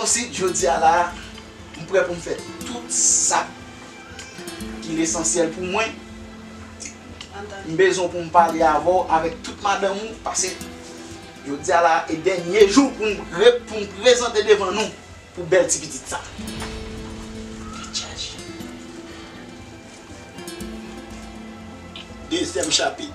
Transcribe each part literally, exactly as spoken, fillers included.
Ensi, jodi a la, m prè pou m fè tout sa ki lesansyèl pou mwen. M bezwen pou m pale avè w, avèk tout madanm ou, paske jodi a la, e dènye jou pou m re-, pou m prezante devan nou pou bèl ti pitit sa. Tèt chaje. Dezyèm chapit.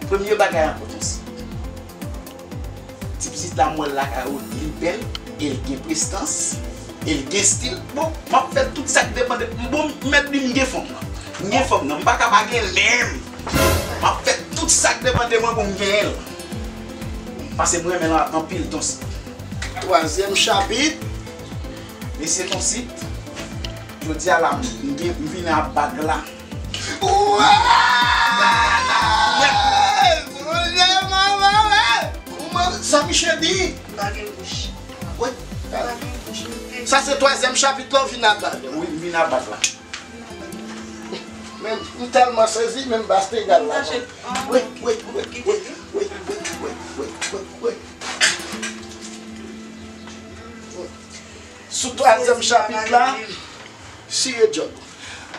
Premye bagay ankò, Tonsi. Ti pitit la, m wè l lakay ou, li bèl, e l gen prestans, e l gen stil. Bon, m ap fè tout sa k depann de m. Bon, m mèt di m gen fanm nan. M gen fanm nan, m pa ka pa gen l menm. M ap fè tout sa k depann de mwen pou m genyen l. Paske m renmen l anpil, Tonsi. Twazyèm chapit. Mesye Tonsi, jodi a la, m gen, m vini ak bag la. Wè! Bondye, manman, wè! Kòman sa misye di? M pa gen bouch. Wi. M pa gen bouch, m te Sa se twazyèm chapit la, w vin ak bag la. Wi, m vin ak bag la. Men, m tèlman sezi, men m pa te egal la. Wi, wi, wi, wi, wi, wi, wi, wi, wi, wi. Sou twazyèm chapit la, siye djòb.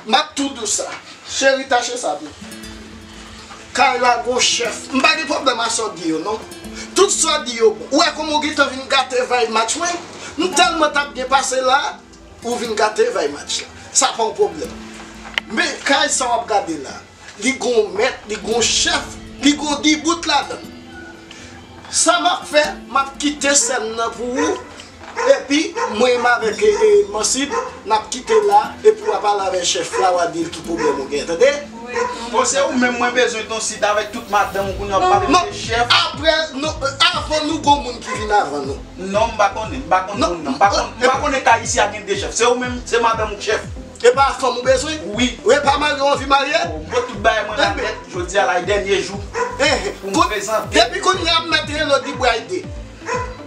M ap tou di w sa. Cheri, tache sa tou. Kay la gon chèf. M pa gen pwoblèm a sa w di yo, non. Tout sa w di yo bon. Ou wè kòman w gentan vin gate vibe match mwen? M tèlman t ap byen pase la, ou vin gate vibe match la. Sa pa yon pwoblèm. Men kay sa w ap gade la, li gon mèt, li gon chèf, li gon dibout ladan l. Sa m ap fè, m ap kite sèn nan pou ou. Epi, mwen menm avèk, e, e, Mansid, n ap kite la, epi w a pale avèk chèf la, w a di l ki pwoblèm ou gen, tande? Bon, se ou menm mwen bezwen, Tonsi, avèk tout madanm ou kounye a w ap pale de chèf. Apre, nou, avan nou, gon moun ki vin avan nou. Non, m pa konnen, m pa konn moun nan. M pa konn, m pa konnen kay isi a gen de chèf. Se ou menm, se madanm ou k chèf. E pa fanm ou bezwen? Wi. E pa mari w anvi marye? Bon, tout bagay mwen la nèt, jodi a la, e dènye jou pou m prezante. Depi kounye a, m mèt rele w Dibway de.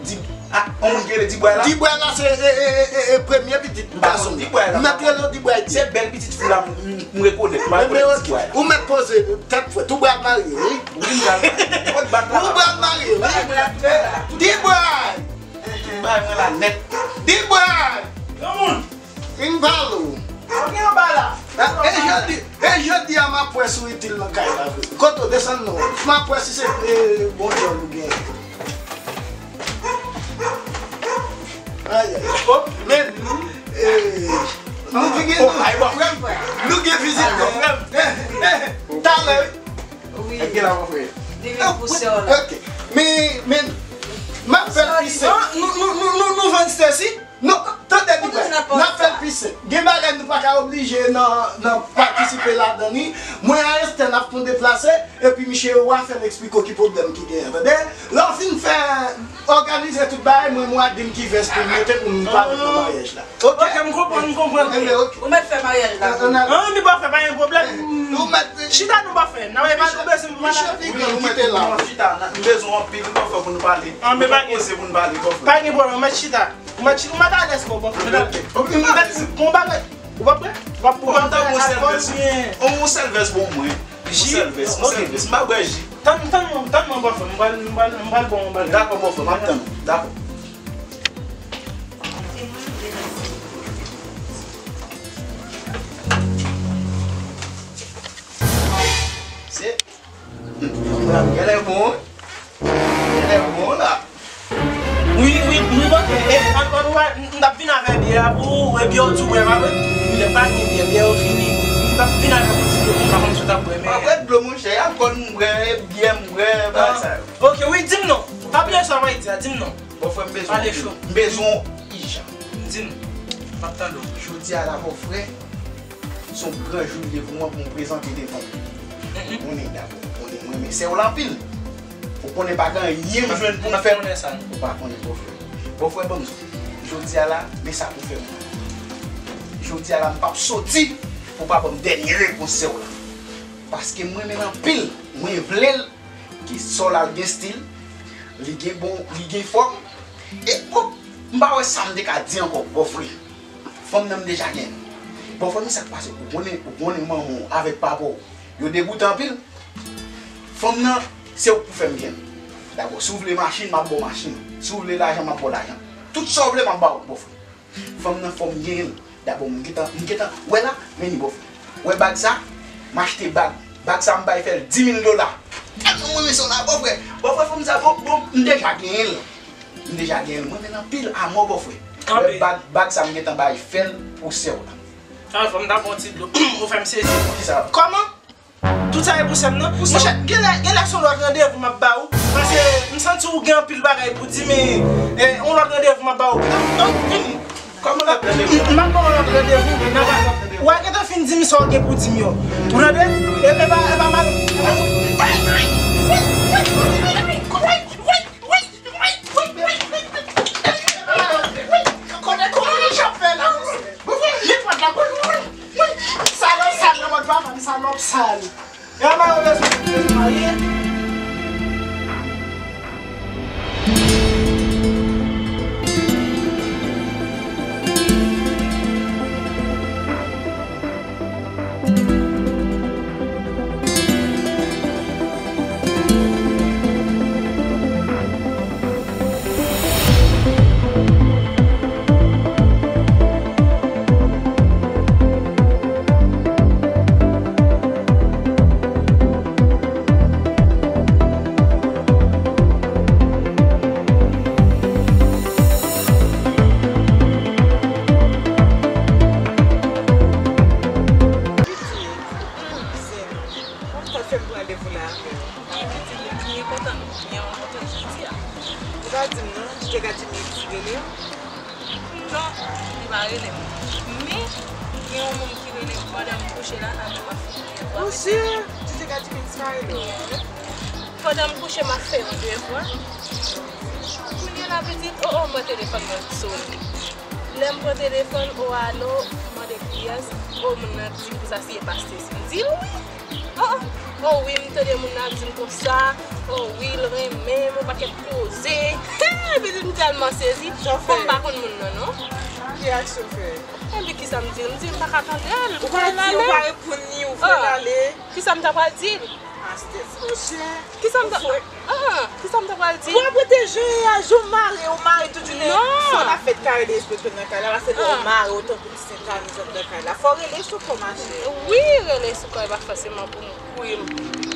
Di, a, on moun ki rele Dibway la? Dibway la se, e, e, e, e, e, premye pitit gason m. M mèt rele w Dibway de. Se bèl pitit fi la m, m, m rekonèt. M pa rekonèt Dibway la. Ou mèt poze tèt fwèt. Ou pral marye, wi. Wi, m pral marye. Ou pral marye, wi. Dibway! Bay mwen la nèt. Dibway! Granmoun! Vin pale w. Ou gen anba la. E, e jodi, e jodi a m ap wè si w itil nan kay la vre. Kote w desann non. M ap wè si se, e, bon djòl ou gen. Ay, ay, ay. Hop, men. Ok. Men, men, m ap fè l pi senp. Non, nou, nou, nou, nou, nou vann Stacy? Non, tande, n ap fè l pi senp. Gen bagay nou pa ka oblije nan, nan patisipe ladan li. Mwen a Esther, n ap fè yon deplase, epi misye yo a fè l eksplike w ki pwoblèm ki genyen, tande? Lè w fin fè, òganize tout bagay, mwen, mwen a di m ki vès pou m mete pou m parèt nan maryaj la. Ok? Ok, m konprann, m konprann. Enben, ok. Ou mèt fè maryaj la. An, nou pa fè, pa gen pwoblèm. Ou mèt chita, nou pa fè. Nan, e pa nou bezwen pou misye pi gran, ou mete la. Chita, m bezwen anpil, nou pa fè pou nou pale. An, men pa gen, poze pou nou pale, pa fè. Pa gen pwoblèm, ou mèt chita. Ou mèt chita, ou mèt alèz, bò, bò. Ou mèt alèz. Bon bagay. Ou pa prè? Ou pa, ou pa prè? Yon sèl vès pou mwen. Yon sèl vès, yon sèl vès. M pa bwè ji. Tann, tann mwen, tann mwen, bòfrè. M pral, m pral, m pral bon, m pral. Dakò, bòfrè, m ap tann ou. Dakò. Se, hmm, fanm la genlè bon, wi. Genlè bon la. Wi, wi, wi, bòfrè. E, an, an, an, m t ap vin avè byè a pou ou, e byè w tou bwè, pa vre? Wi, lè pa gen byè, byè yo fini. M t ap vin avè w pou di dlo, m pa konn si w t ap bwè, men. Pa bwè dlo, monchè, alkòl m bwè, e byè m bwè, bagay sa yo. Ok, wi, di m non. Pa bliye sa w di a, di m non. Bòfrè, m bezwen w anpil. M bezwen w ijan. Di m. M ap tande w. Jodi a la, bòfrè, se yon gran jou li ye pou mwen pou m prezante devan w. Ou konnen, dakò, ou konnen mwen renmen sè w la anpil. Ou konnen pa gen anyen m jwenn pou m fè. Ou pa konnen, bòfrè. Bòfrè, ban m di w. Jodi a la, men sa pou fè mwen. Jodi a la, m p ap soti pou pa ban m dènye repons sè w la. Paske m renmen l anpil. Mwen vle l. Ki sè w la, l gen stil, li gen bon, li gen fòm. E, o, m pa wè sa m te ka di ankò, bòfrè. Fanm nan m deja genyen. Bòfrè, men sa k pase, ou konnen, ou konnen manman w avèk papa w, yo degoute anpil. Fanm nan, se ou k pou fè m jwenn. Dakò, si w vle machin, m ap ba w machin. Si w vle lajan, m ap ba w lajan. Tout sa w vle, m ap ba w, bòfrè. Fanm nan fò m genyen l. Dabò, m gentan, m gentan wè la, men ni bòfrè. Wè bag sa, m achte bag. Bag sa, m bay fè l di mil dola. Tèlman mwen renmen sè w la, bòfrè. Bòfrè, fanm sa, bon, bon, m deja genyen l. M deja genyen l. Mwen renmen l anpil, amò, bòfrè. Wè bag, bag sa, m gentan bay fè l pou sè w la. Sa, fò m ta pran ti dlo. Ou fè m sezi. Kisa? Kòman? Tout sa e pou sè m nan. Monchè, genlè, genlè se yon lòt randevou m ap ba ou. Paske m santi ou gen anpil bagay pou di, men, eh, yon lòt randevou m ap ba ou. Donk, vini. Kòman lòt randevou? M ap ba w yon lòt randevou. Nan pa, w a gentan fin di m sa w gen pou di m yo. Ou tande? E, e pa, e pa mal. Kote, kote li ap fè la? Li pran la. Salòp sal nan mòd papa m, salòp sal. E anba yo bezwen, bezwen marye. Pitit, zen, konsa fè m pran randevou la avè w. Wi, pitit, mwen byen kontan, mwen byen kontan jodi a. Ou pa di m non, Tchitchega Jimmy ki rele w? Non, li pa rele m. Men, gen yon moun ki rele m pandan m kouche la, nan menm ap fini. Ou si Tchitchega Jimmy pa rele w? Pandan m kouche, m ap fè yon devwa. Kounye a la, pitit, o, o, mwen telefòn mwen sone. Lè m pran telefòn, o, alo, m mande kiyès, o, moun nan di m konsa si e pa Stacy. M di l wi. O, o, o wi, m tande moun nan ap di m konsa. O wi, l renmen m, yon pakèt koze. He, pitit, m tèlman sezi. Sa w fè? Bon, m pa konn moun nan, non. Ki reyaksyon w fè? Enben, kisa m di l? M di l m pa ka tande l. Ou pa di, ou pa reponn li, ou fè l ale. Kisa m ta pral di l? Aste, monchè. Kisa m ta, ah, kisa m ta pral di? Ou ap rete jan w ye a, jan w mare, ou mare tout jounen. Non. Fò n ap fèt kare de espri nan kay la, paske lè w mare w tankou ti sentani zòt nan kay la. Fò w rele sou kò, machè. Wi, rele sou kò, e pa fòseman pou m, pou m,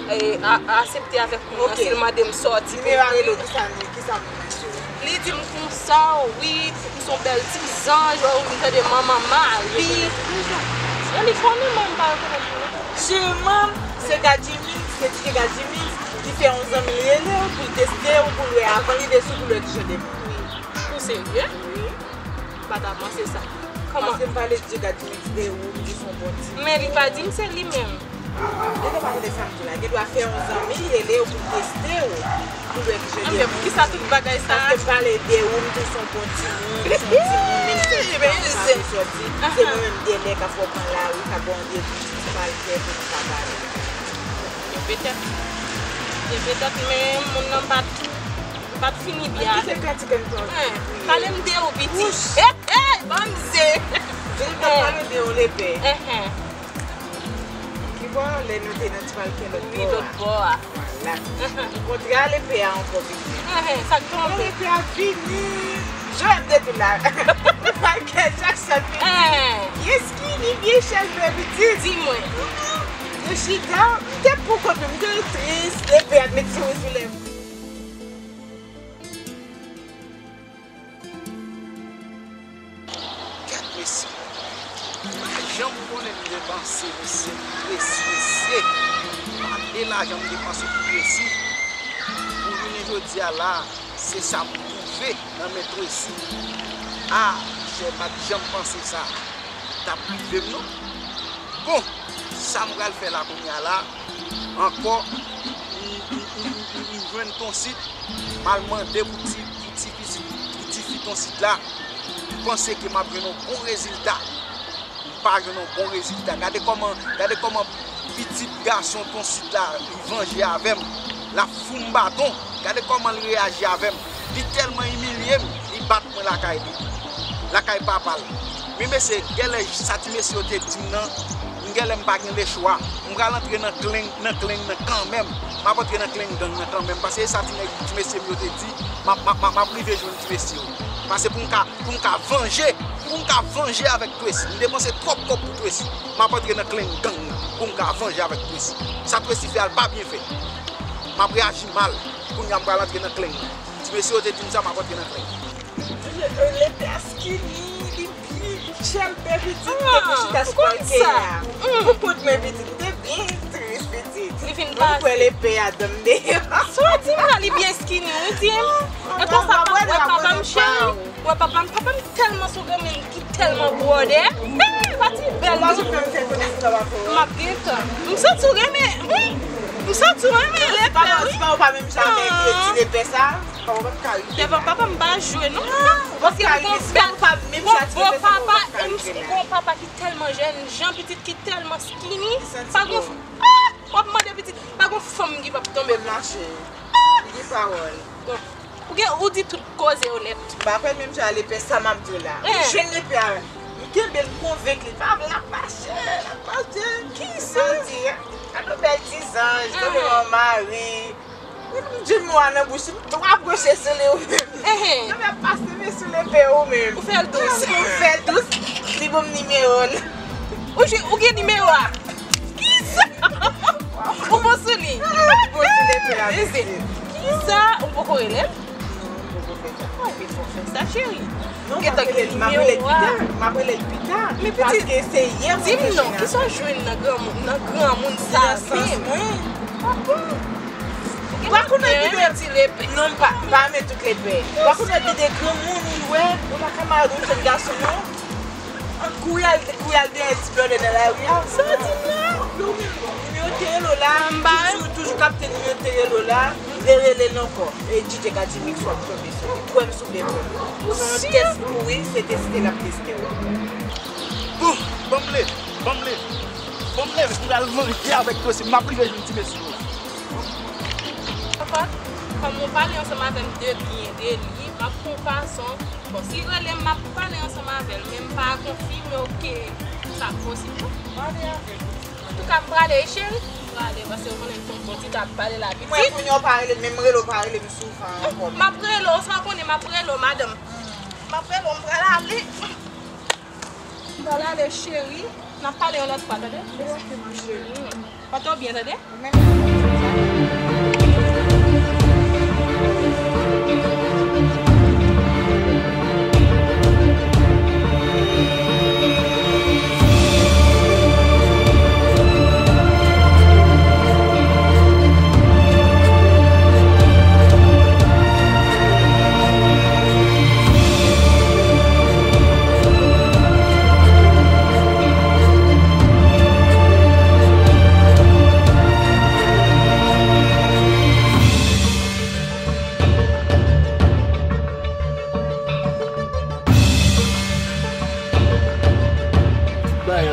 e, a, aksepte avèk moun nan, si l mande m sòti pou m. Nimewo a rele w, kisa, kisa moun nan sou? Li di m konsa, wi, m se yon bèl ti zanj, wi, m tande manman Mari. Li konnen deja. E li konnen, men m pa rekonèt li. Siman, se Gadjimix, se Tchitchega Jimmy. Li fè yon zanmi l rele w pou l teste w, pou l wè avan li deside pou l wè kijan de moun ou ye. Ou serye? Wi. M pa ta panse sa. Kòman? Paske m pale de Djega di m te ou, m di s on bon timoun. Men li pa di m se li menm. Depi w pa tande sa m di w la, gen dwa fè yon zanmi l rele w pou l teste w, pou l wè kijan de moun. Anben poukisa tout bagay sa a? Paske m pale de ou, m di w s on bon timoun, s on timoun, menm si w pa soti, se mwen menm dèyè k ap fè w pran lari, k ap ba w randevou, ti pral fè pou nou ka pale. Gen petèt. Gen petèt, men moun nan pa t, pa t fini byen avè m. Kite pratik an tou. Pale m de ou, pitit. Hey, hey, banm ze. Vin nan pale de ou, lepè. Ki bò lè nou te nan ti palkè lòt bò a? Wi, lòt bò a. Vwala. M kontre a lepè a ankò, pitit. Sa k tonbe? Lepè a vini. Jwèt de tou la. Michael Jackson, pitit. Byen skinny, byen chèlbè, pitit. Di mwen. Yo chita, m te poukont mwen, m te tris, lepè a t met souri sou lèv. Gad mesye. M pa janm konnen m depanse, mesye, m presi, mesye. Pa de lajan m depanse pou Tracy. Pou jounen jodi a la, se sa m twouve nan men Tracy. A, monchè, m pa t janm panse sa t ap rive m, non. Bon, sa m pral fè la kounye a la, ankò, m, m, m, m, m, m jwenn Tonsit, m al mande pou ti, pou ti pitit, pou ti fi Tonsit la, m panse ke m ap jwenn yon bon rezilta. M pa jwenn yon bon rezilta. Gade kòman, gade kòman pitit gason Tonsit la, li vanje avè m. L ap fout m baton. Gade kòman l reyaji avè m. Li tèlman imilye m, li bat mwen lakay li. Lakay papa l. Men mesye, genlè sa ti mesye yo te di m nan, m genlè m pa gen lechwa. M pral antre nan kleng, nan kleng nan kanmenm. M ap antre nan kleng gang nan kanmenm. Paske e sa ti nèg, ti mesye m yo te di, m ap, m ap, m ap, m ap rive jwenn ti mesye yo. Paske pou m ka, pou m ka vanje, pou m ka vanje avèk Tracy. M depanse twòp kòb pou Tracy. M ap antre nan kleng gang nan pou m ka vanje avèk Tracy. Sa Tracy fè a l pa byen fèt. M ap reyaji mal. Kounye a m pral antre nan kleng nan. Ti mesye yo te di m sa, m ap antre nan kleng. Lepè a skinny, li byen chèlbè, pitit, m te pou chita sou palkè a. Pou kont mwen, pitit, m te byen tris, pitit. Li vin pase. Mwen kwè lepè a dan m deyò. Sa w di m la, li byen skinny, wi, di m. E konsa, w wè papa m cheri. Wè papa m, papa m tèlman sou granmoun ki tèlman bwòdè. Hey, pati bèl. M ap gen tan. M santi w renmen, wi. M santi w renmen lepè, wi. Devan papa m pa jwe, non. Paske m gon bèl, m gon bon papa, e m gon papa ki tèlman jèn, jan pitit ki tèlman skinny. Pa gon, ah, w ap mande pitit, pa gon fanm ki p ap tonbe pou li. Li gen pawòl. Bon, ou gen, ou di tout koze yo nèt. M pa kwè menm jan a lepè sa m ap di w la. M jwenn lepè a. M kenbe l, m konvenk li. Pa vle l ap mache, l ap mache. Kisa? Gade yon bèl ti zanj, tonbe yon mari. Ou di m nwa nan bouch, m tou apwoche sou li ou menm. Nan men ap pase men sou lepè ou menm. Ou fè l dous. Ou fè l dous, li ban m nimewo l. Ou gen nimewo a? Kisa? Ou bon sou li? Ou bon sou lepè a, mesye. Kisa? Ou poko rele l? Non, m poko fè sa. Ou fè sa, cheri. Non, m ap rele l, m ap rele l pita. M ap rele l pita. Men pitit, paske se yè mwen fè chèn avè l. Di m non, kisa w jwenn nan granmoun, nan granmoun sa menm? Nan sans mwen. Ah bon? Ou pa konnen ki de ti lepè. Non, m pa, m pa renmen tout lepè. Ou pa konnen ki de granmoun ou wè, ou pa ka mare yon jèn gason non. An kouri al, kouri al dèyè ti blòdè nan lari a. Sa w di m la? Nimewo te rele w la, toujou, toujou kapte nimewo te rele w la, rele l ankò. E DJ ka di mix w ap tonbe sou li. Kwè m sou bèbè. Se yon tès pou wi, se teste l ap teste w. Bon, ban m leve, ban m leve. Ban m leve, m pral vanje avèk Tosi, m ap rive jwenn ti mesye yo la. Papa, kòm ou pale ansanm avè m de byen de li, m ap fè yon fason. Bon, si l rele m, m ap pale ansanm avè l, men m pa konfime w ke sa posib non. Pale avè l. Antouka, m prale, wi, cheri. M prale, paske ou konnen m se yon bon ti t ap pale la, pitit. Mwen, kounye a w pa rele m, menm rele w pa rele m souvan ankò. M ap rele w, sa w konnen, m ap rele w, madanm. M ap rele w, m pral ale. M pral ale, cheri. N ap pale yon lòt fwa, tande? Ok, ma chérie. Pòte w byen, tande? Ou menm tou.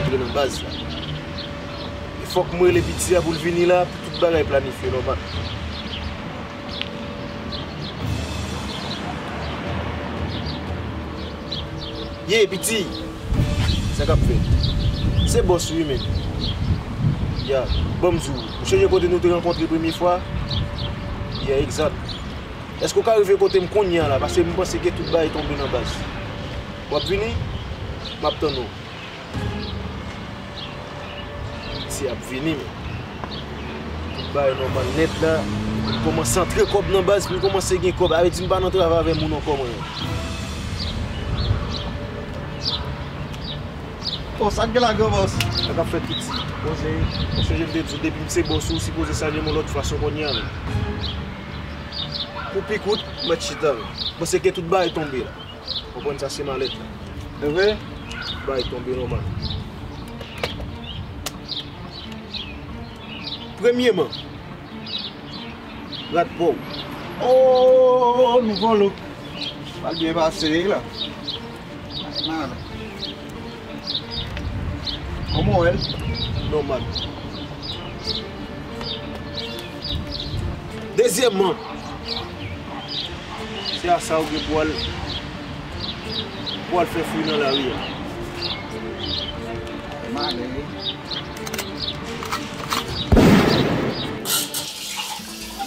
Antre nan baz la. E fòk mwen rele piti a pou l vini la, pou tout bagay planifye nòmal. Ye, piti! Sa k ap fèt? Se bòs ou wi, men. Ya, ban m di w, ou sonje kote nou te rankontre premye fwa? Ya, egzat. Èske w ka rive kote m kounye a la? Paske m panse ke tout bagay tonbe nan baz. W ap vini? M ap tann ou. Piti ap vini, men. Tout bagay nòmal nèt la. M kòmanse antre kòb nan baz, m kòmanse gen kòb. Sa vle di m pa nan travay avè moun ankò, mwen. Oh, sa k gen la, gran bòs? Sa k ap fèt, piti? Poze. Ou sonje m te di w, depi m se bòs ou, ou sipoze salye m yon lòt fason kounye a, men. Pou pi kout, mèt chita, men. Bon, se ke tout bagay tonbe la. Konprann sa se malèt la. Se vre? Bay tonbe nòmal. Premyeman, rad pa w. Oh, nouvo look. Pral byen pase wi la. Ay, mal. Kòman w wè l? Nòmal. Dezyèmman, se a sa ou gen pou al, pou al fè fouy nan lari a. Male.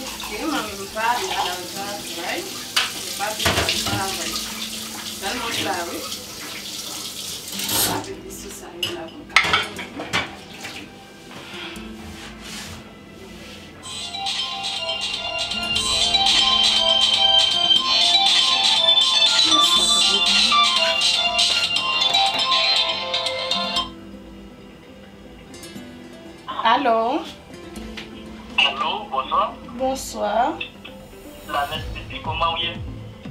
Ok, manmi, m pa ale a la, m pa travay. M pa bezwen travay. Tèlman m la, wi. M pa vle sou sa yo la pou m ka. Alo? Alo, bonswa. Bonswa. Lanès Pipi, kòman w ye?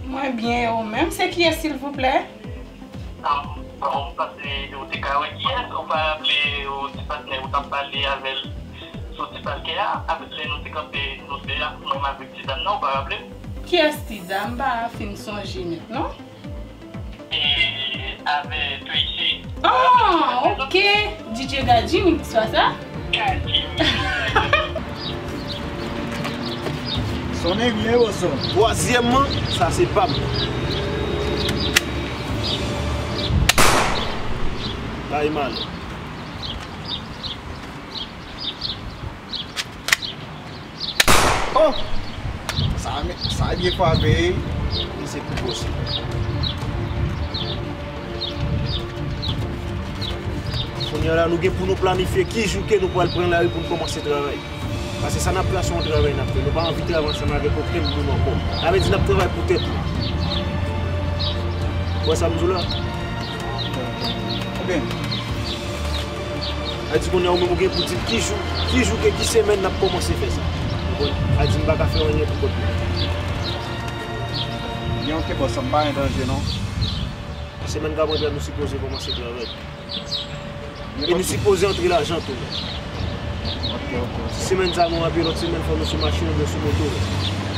Mwen byen, e ou menm? Se kiyès, silvouplè? Am, bon, m panse ou te ka wè kiyès, ou pa raple ou ti patnè ou t ap pale avè l sou ti pakè a, avèk lè nou te kanpe nou de a, mwen avèk ti dam nan, ou pa raple? Kiyès ti dam? M pa fin sonje nèt, non. E avè Tracy. Ah, ok. D J Gadjimix, sa sa? Gadjimix. Sonnen byen wo son. Twazyèmman, sa se pa m. Ay, mal. Oh! Sa, sa byen frape, wi. Li se pi gwo se. Kounye a la, nou gen pou nou planifye ki jou ke nou pral pran lari pou nou kòmanse travay. Paske sa n ap fè a se yon travay n ap fè. Nou pa anvi travay ansanm avèk okenn moun ankò. Sa vle di n ap travay pou tèt nou. Ou wè sa m di w la? Ebyen, a di kounye a ou menm ou gen pou di m ki jou, ki jou ke ki semèn n ap kòmanse fè sa. Ou konprann? A di m pa ka fè anyen pou kont mwen. Byen, ok, bòs, sa m pa gen danje, non. Semèn k ap antre a, nou sipoze kòmanse travay. E nou sipoze antre lajan tou, men. Ok, ok, ok. Semèn sa nou antre, lòt semèn fò nou sou machin oubyen sou moto, men.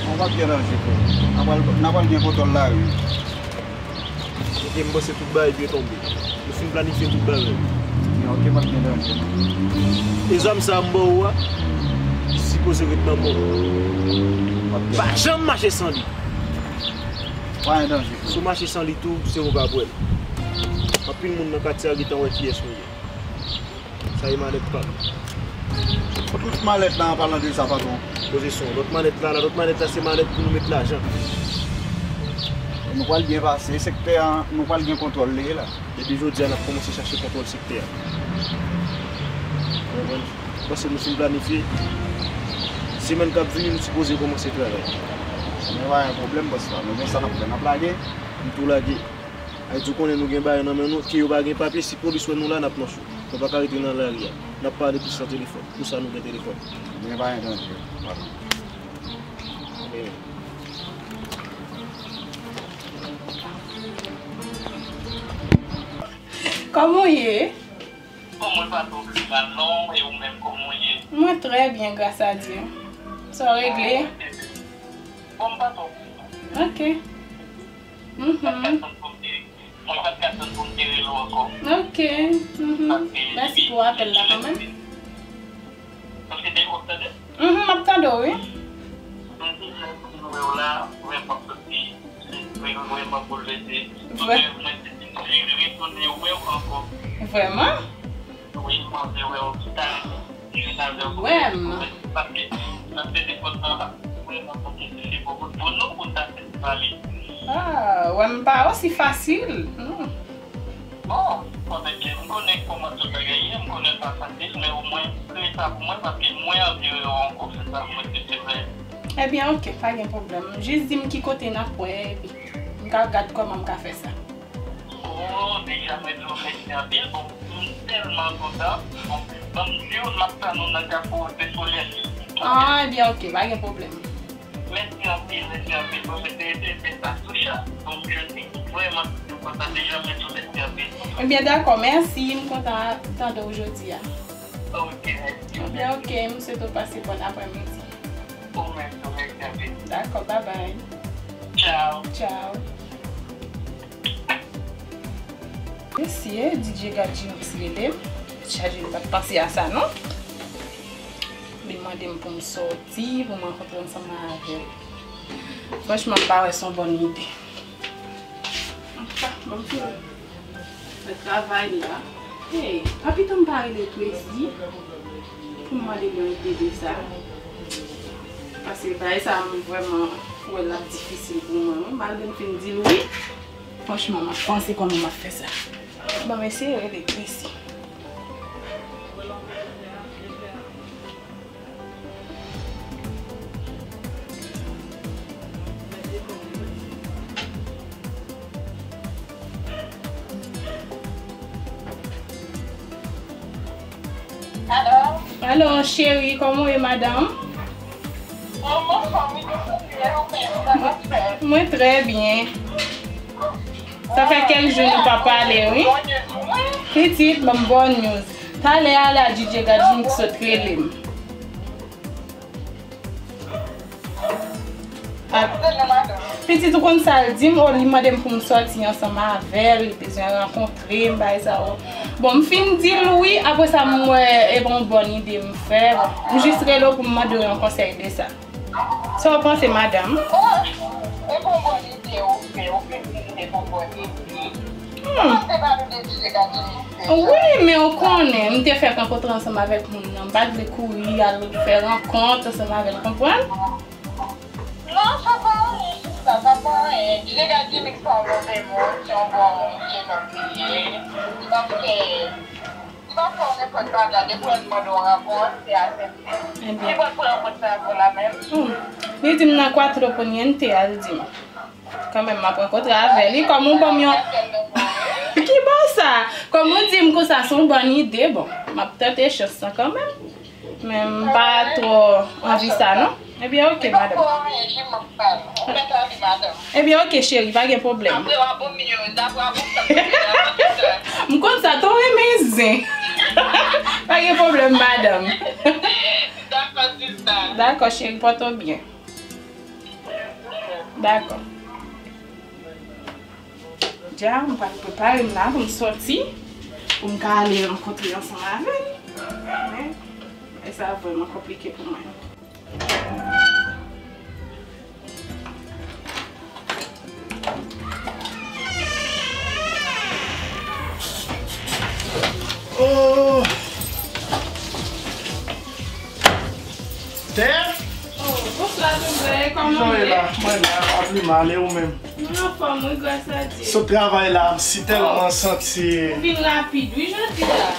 Bon, pa gen danje, frè. N a pral, n a pral gen kontwòl lari. Ok, m panse tout bagay byen tonbe. Nou fin planifye tout bagay. Byen, ok, pa gen danje. E zam sa a m ba ou a, li sipoze ret nan men w. Ok. Pa janm mache san li. Pa gen danje, frè. Si w mache san li tou, se ou k ap wè l. Anpil moun nan katye a gentan wè kiyès nou ye. Sa e malèt pa m. Tout malèt la, an palan de sa, patwon. Poze son. Lòt malèt la, la, lòt malèt la, se malèt pou nou met lajan. Nou pral byen pase, sektè a, nou pral gen kontwòl li la. Depi jodi a, n ap kòmanse chache kontwòl sektè a. Ou konprann? Paske nou fin planifye. Semèn k ap vini, nou sipoze kòmanse travay. Men pa gen pwoblèm, bòs la. Nou gen sa n ap fè, n ap lage. Nou tou lage. Ayiti konnen nou gen bagay nan men nou, ke yo pa gen papye, si polis wè nou la, n ap nan cho. Nou pa ka rete nan lari a. N ap pale plis nan telefòn. Pou sa nou gen telefòn. Men pa gen danje. Anpil. Kòman w ye? Bon, mwen pa twò pi mal non, e ou menm kòman w ye? Mwen trè byen, gras a Dye. Sa w regle? Bon, m pa twò pi mal. Ok. Mhm. Mwen pa t ka tann pou m te rele w ankò. Ok. Mhm. Paske Mèsi pou apèl la kanmenm. Paske te konn tande. Mhm, m ap tande w, wi. M di, lè m vin wè w la, vrèman, m santi, vrèman, vrèman boulvèse. Vre- Mwen te vin retounen wè w ankò. Vrèman? Wi, m anvi wè w talè. Jis avè w. Wè m. Paske nan telefòn nan, vrèman, m santi se pou, pou nou, pou n ta fè pale. Ah, wè m pa osi fasil. Hmm. Bon, konnen ke m konnen kòman tout bagay ye, m konnen l pa fasil, men omwen, se sa pou mwen, paske mwen anvi wè w ankò, se sa mwen te vle. Ebyen, ok, pa gen pwoblèm. Jis di m ki kote n ap wè, epi m ka gad kòman m ka fè sa. Oh, deja mwen di w mèsi anpil, bon, m tèlman kontan, bon, ban m di w, m ap tann ou nan Kafou de Solèy. Ah, ebyen, ok, pa gen pwoblèm. Mèsi anpil, mèsi anpil. Bon, mwen te ete fè sa sou chan. Bon, jodi, vrèman, mwen kontan deja, mèsi, mèsi anpil. Ebyen, dakò, mèsi. M kontan tande w jodi a. Ok, mèsi. Ebyen, ok, m swete w pase bòn aprèmidi. Ou menm tou, mèsi anpil. Dakò, babay. Tchao. Tchao. Mesye, D J Gadjimix rele m. Tèt chaje, m pa t panse a sa, non. Li mande m pou m sòti, pou m rankontre ansanm avè l. Franchman, m pa wè se yon bòn ide. Antouka, ban m fini fè travay la. Hey, pa pito m pa rele Tracy pou m mande l yon ide de sa. Paske bagay sa, m vrèman wè l ap difisil pou mwen, wi. Malgre m fin di l wi, franchman, m ap panse kòman m ap fè sa. Bon, m eseye rele Tracy. Alo? Alo, cheri, kòman w ye, madanm? Mwen, mwen anfòm, wi, mwen santi lè ou menm, sa va fè? Mwen trè byen. Sa fè kèk jou nou pa pale, wi. Pitit, ban m bon news. Talè a la, D J Gadjimix sot rele m. Pitit, ou konn sa l di m? O, li mande m pou m sòti ansanm avè l, li bezwen rankontre m, bagay sa yo. Bon, m fin di l wi, apre sa m wè e pa yon bòn ide m fè. M jis rele w pou m mande w yon konsèy de sa. Sa w panse, madanm? Bon, e pa yon bòn ide ou fè, ou fè di se pa yon bòn ide. Hmm. Ou panse pa nou de Dije Gadjimix deja? Wi, men ou konnen, m te fèk rankontre ansanm avèk moun nan. M pa t vle kouri al fè rankont ansanm avè l, konprann? Non, sa pa anyen, sista, sa pa anyen. Dije Gadjimix pa yon move moun, se yon bon jenòm li ye. Li p ap fè, li p ap fè w nenpòt bagay, depi w mande yon rankont, se aksepte. Ebyen. Li pa t pou rankont sa avè w la menm. Hmm. Li di m nan Cuatro Poniente, al di m. Kanmenm, m ap rankontre avè li, kòm ou ban m yon... Ki bò sa? Kòm ou di m konsa, se yon bòn ide, bon, m ap tante chans lan kanmenm. Men m pa twò anvi sa, non. Ebyen, oke, madanm. Ebyen, oke, cheri, pa gen pwoblèm. M konn sa, tou renmen zen. Pa gen pwoblèm, madanm. Dakò, cheri, pòte w byen. Dakò. Dja, m pral prepare m la pou m sòti, pou m ka ale rankontre ansanm avè l. Men, e sa vrèman konplike pou mwen. Oh! Tè? Oh, bonswa, tonton. Kòman w ye? Mwen la, mwen la, pa pli mal, e ou menm? Mwen anfòm, wi, gras a Dye. Sot travay la, m si tèlman santi. Ou vin rapid, wi, jodi a.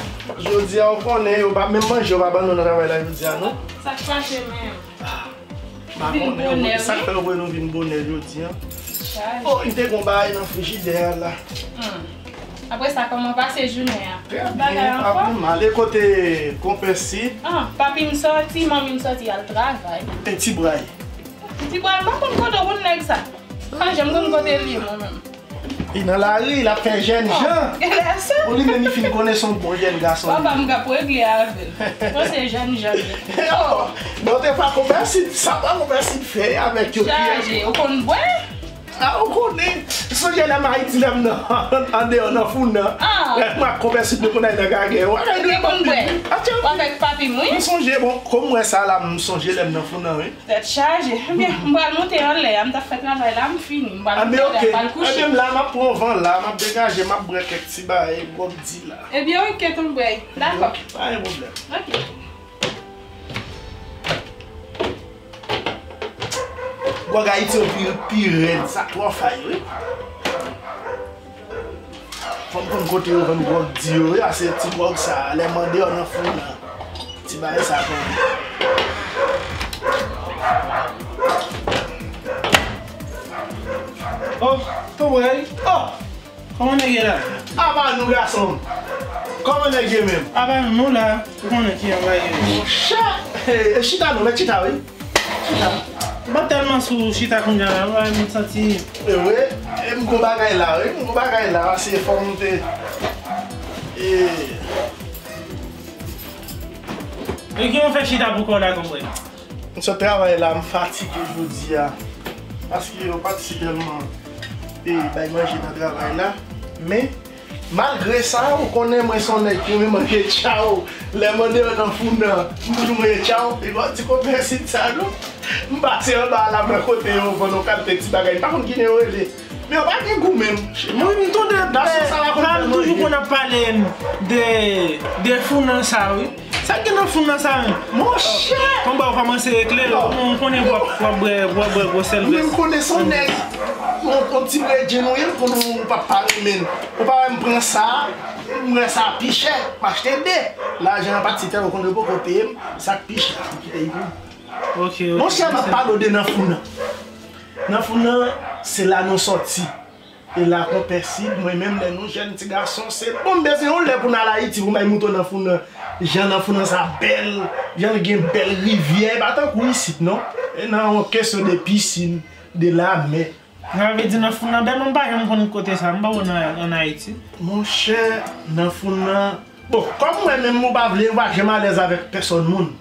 Jodi a, ou konnen, yo pa menm manje, yo pa ban nou nan travay la jodi a, non. Sa k pase menm? M pa konnen, sa k fè yo voye nou vin bonè jodi a. Oh, m te gon bagay nan frijidè a la. Hmm. Apre sa, kòman w pase jounen an? Trè byen, pa pli mal. E kote konpè Sid? Ah, papi m sòti, manmi m sòti al travay. E ti bray? Ti bray, m pa konn kote w konn nèg sa. M pa janm konn kote l ye, mwen menm. Li nan lari, l ap fè jèn jan. Genlè sa. Bon, li menm, li fin konnen se yon bon jèn gason. Papa m k ap regle avè l. Bon, se jèn jan li ye. Oh, non, te pa konpè Sid, sa pa konpè Sid fè avèk yo. Chaje, ou konn bwè? A, ou konnen, sonje lè m Ayiti, lè m nan, andeyò nan foun nan. Ah. Lè m ak konpè Sid nou konn al nan gagè. Ou te konn bwè. Atchan. Ou avèk papi m, wi. M sonje, bon, kòm m wè sa la, m sonje lè m nan foun nan, wi. Tèt chaje. Ebyen, m pral monte anlè a, m t ap fè travay la, m fini. M pral monte anlè a, m pral kouche. Ebyen, m la, m ap pran van la, m ap degaje, m ap bwè kèk ti bagay, gwòg di la. Ebyen, oke, tonton Bwèy. Dakò. Pa gen pwoblèm. Oke. Gwòg Ayiti yo pi, pi rèd, sa twò fay, wi. Fò m konn kote yo vann gwòg di yo, wi, a se ti gwòg sa, lè m andeyò nan foun nan. Ti bagay sa konn. Oh, tonton Bwèy. Oh! Kòman nèg ye la? Aba nou gason m. Kòman nèg ye menm? Aba nou la. Ou konnen kijan bagay yo ye. Monchè! E, e chita non, mèt chita wi. Chita. M pa tèlman sou chita kounye a la, m santi. E wi, e m gon bagay la wi, m gon bagay la, se fò m te. E. E ki yon fè chita pou kò w la, tonton Bwèy? M sot travay la, m fatige jodi a. Paske yo pa t si tèlman e bay manje nan travay la. Men, malgre sa, ou konnen mwen se yon nèg ki renmen manje tchaw. Lè m andeyò nan foun nan, m toujou manje tchaw. E pa di konpè Sid sa non. M pase anba a la, m wè kote yo vann yon kalite ti bagay. M pa konn kiyès yo rele. Men yo pa gen gou menm. Mwen, m tonde, papa m toujou konn ap pale de, de foun nan sa, wi. Sa k gen nan foun nan sa menm? Monchè! Konba ou kòmanse ekle, m konnen w ap, w ap bwè, w ap bwè gwo sèl vès. Mwen, m konnen se yon nèg, yon, yon ti bredjenn ou ye, m konnen w pa, pa renmen l. Ou pa wè m pran sa, m wè sa pi chè, m achte de. Lajan an pati tèl, ou konnen yo poko peye m, sa k pi chè, m kite l pou. Ok, ok. Monchè, m ap pale w de nan foun nan. Nan foun nan, se la nou sòti. E la konpè Sid, mwen menm lè nou jèn ti gason, se bon, m bezwen yon lè pou n al Ayiti, pou m al moutre w nan foun nan. Jan nan foun nan sa bèl, jan l gen bèl rivyè, e pa tankou isit non. E nan yon kesyon de pisin, de lamè. Sa vle di nan foun nan bèl, mwen m pa janm konn kote sa, m pa konn ann, ann Ayiti. Monchè, nan foun nan, bon, kòm mwen menm ou pa vle, ou pa janm alèz avèk pèsòn moun.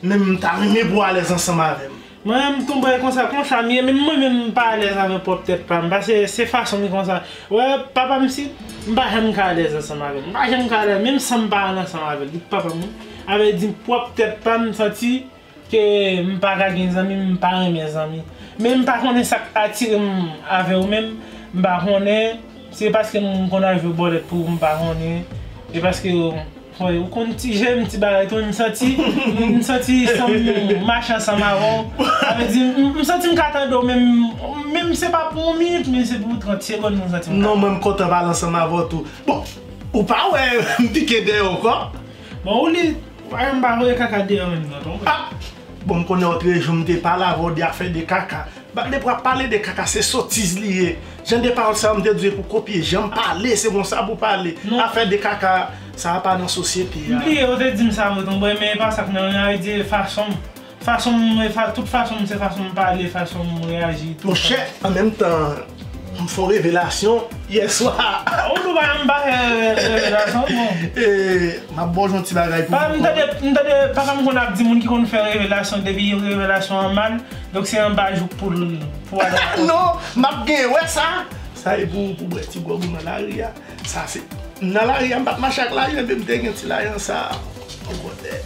Men m ta renmen pou w alèz ansanm avè m. Mwen menm tonton Bwèy konsa, konsa m ye, menm mwen menm m pa alèz avèk pwòp tèt pa m, paske se fason m konsa. Wè, papa m Sid, m pa janm ka alèz ansanm avè l. M pa janm ka alèz, menm san m pa al ansanm avè l, li papa m wi. Sa vle di pwòp tèt pa m, m santi ke m pa ka gen zanmi, m pa renmen zanmi. Men m pa konnen sa k atire m avè w menm, m pa konnen, se paske m konn al jwe bòlèt pou ou, m pa konnen, e paske, wè, ou konn ti je m, ti bagay tou, m santi, m santi san m mache ansanm avè w. Sa vle di, m, m santi m ka tande w, men m, men m se pa pou yon minit, men se pou trant segonn m santi m ka. Non, mwen m kontan pale ansanm avè w tou. Bon, ou pa wè m pike dèyè w ankò? Bon, ou li, ou pa janm pa voye kaka deyò menm non, tonton. Ah! Bon, m konnen lòt jou m te pale avè w de afè de kaka. Ba, depi w ap pale de kaka, se sotiz li ye. Jan de pawòl sa yo m te di w e pou kopye. Jan m pale, se konsa pou pale. Non. Afè de kaka, sa pa nan sosyete a. M bliye, ou te di m sa wi, tonton Bwèy, men e pa sa k nan, sa vle di e fason m, fason m, e fa-, tout fason m, se fason m pale, fason m reyaji, tout sa. Monchè, an menm tan, m fè yon revelasyon yè swa. Ou tou pa janm pa fè revelasyon, bon. E, m ap ba w yon ti bagay pou. Pa, m tande, m tande papa m konn ap di moun ki konn fè revelasyon, depi revelasyon an mal, donk se anba jouk pou l, pou ale. Non, m ap genyen wè sa. Sa e pou, pou bwè ti gwòg ou nan lari a. Sa se, nan lari a, m pa t mache ak lajan, men m te gen ti lajan sa.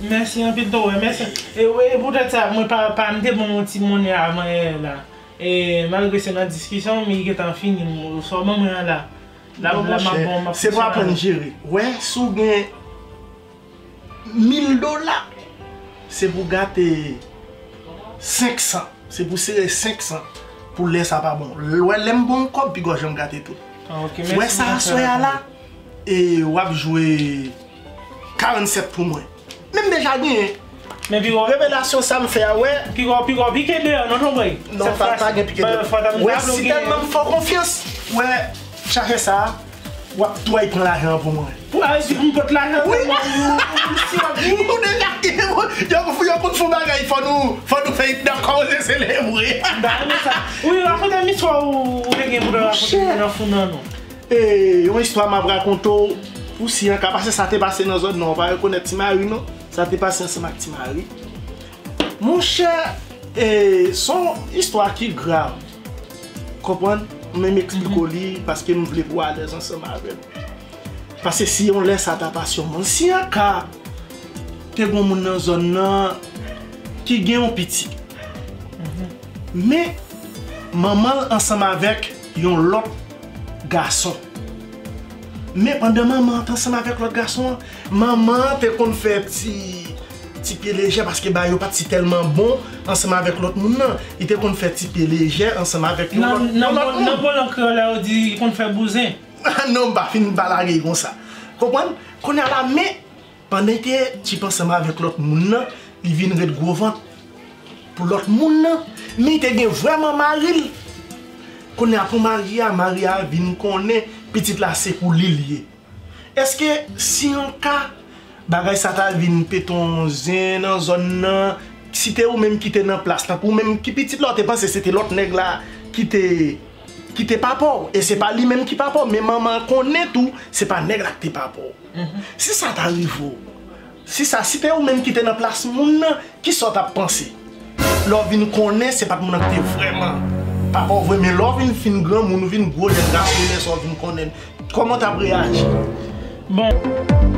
Mèsi anpil, tonton, mèsi. E wi, e poutèt sa, mwen pa, pa, m te ban w yon ti monnen avan yè la. E malgre se nan diskisyon, men li gentan fini, m, sa w ban mwen an la. La, la, m ap bon, m ap fonksyone avè l. Se pou aprann jere. Wè, si w gen mil dola, se pou gate senk san. Se pou sere senk san. Pou lè sa pa bon. Wè, lè m bon kòb, pi gòj jan m gate tou. Ah, ok, mèsi. Wè sa aswè a la, e w ap jwe karannsèt pou mwen. Men m deja genyen. Men pi gwo. Revelasyon sa m fè a, wè. Pi gwo, pi gwo, pike deyò, non, tonton Bwèy. Non, pa, pa gen pike deyò. Wè, si tèlman m fè w konfyans, wè, chache sa, w ap tway pran lajan an pou mwen. Pou a, si m pot lajan an pou mwen, ou, ou, ou, si w ap vini. Ou deja gen, yo, yo konn fè yon bagay, fò nou, fò nou fè yon dakò, se selebre. M ta renmen sa. Wi, rakonte m istwa ou, ou te gen pou w rakonte nan foun nan, non. E, yon istwa m ap rakonte w, pou si an ka pase sa te pase nan zòn nan, ou pa rekonèt Ti Mari non, sa te pase ansanm ak Ti Mari. Monchè, e, se yon istwa ki grav. Konprann? Mwen menm eksplike w li paske m vle pou w alèz ansanm avè m. Paske si yon lè sa ta pase yon moun, si an ka te gen yon moun nan zòn nan ki gen yon pitit, men manman l ansanm avèk yon lòt gason. Men pandan manman an te ansanm avèk lòt gason an, manman an te konn fè ti ti pye lejè paske bagay yo pa t si tèlman bon ansanm avèk lòt moun nan. Li te konn fè ti pye lejè ansanm avèk yon lòt, yon lòt moun. Nan pawòl kreyòl la, yo di li konn fè bouzen. Non, m pa fin pa lage l konsa. Konprann? Kounye a la, men pandan li te tip ansanm avèk lòt moun nan, li vin ret gwo vant pou lòt moun nan. Men li te gen vrèman mari l. Kounye a pou mari a, mari a vin konnen pitit la se pou li l ye. Èske si yon ka bagay sa ta vin pete yon zen nan zòn nan, si te ou menm ki te nan plas, tankou ou menm ki pitit la, ou te panse se te lòt nèg la ki te, ki te papa w, e se pa li menm ki papa w, men manman an konnen tou, se pa nèg la ki te papa w. Si sa ta rive w, si sa, si te ou menm ki te nan plas moun nan, kisa w t ap panse? Lè w vin konnen se pa t moun nan ki te vrèman papa w vre, men lè w vin fin granmoun, ou vin gwo jèn gason, lè sa w vin konnen, kòman w t ap reyaji? Bon,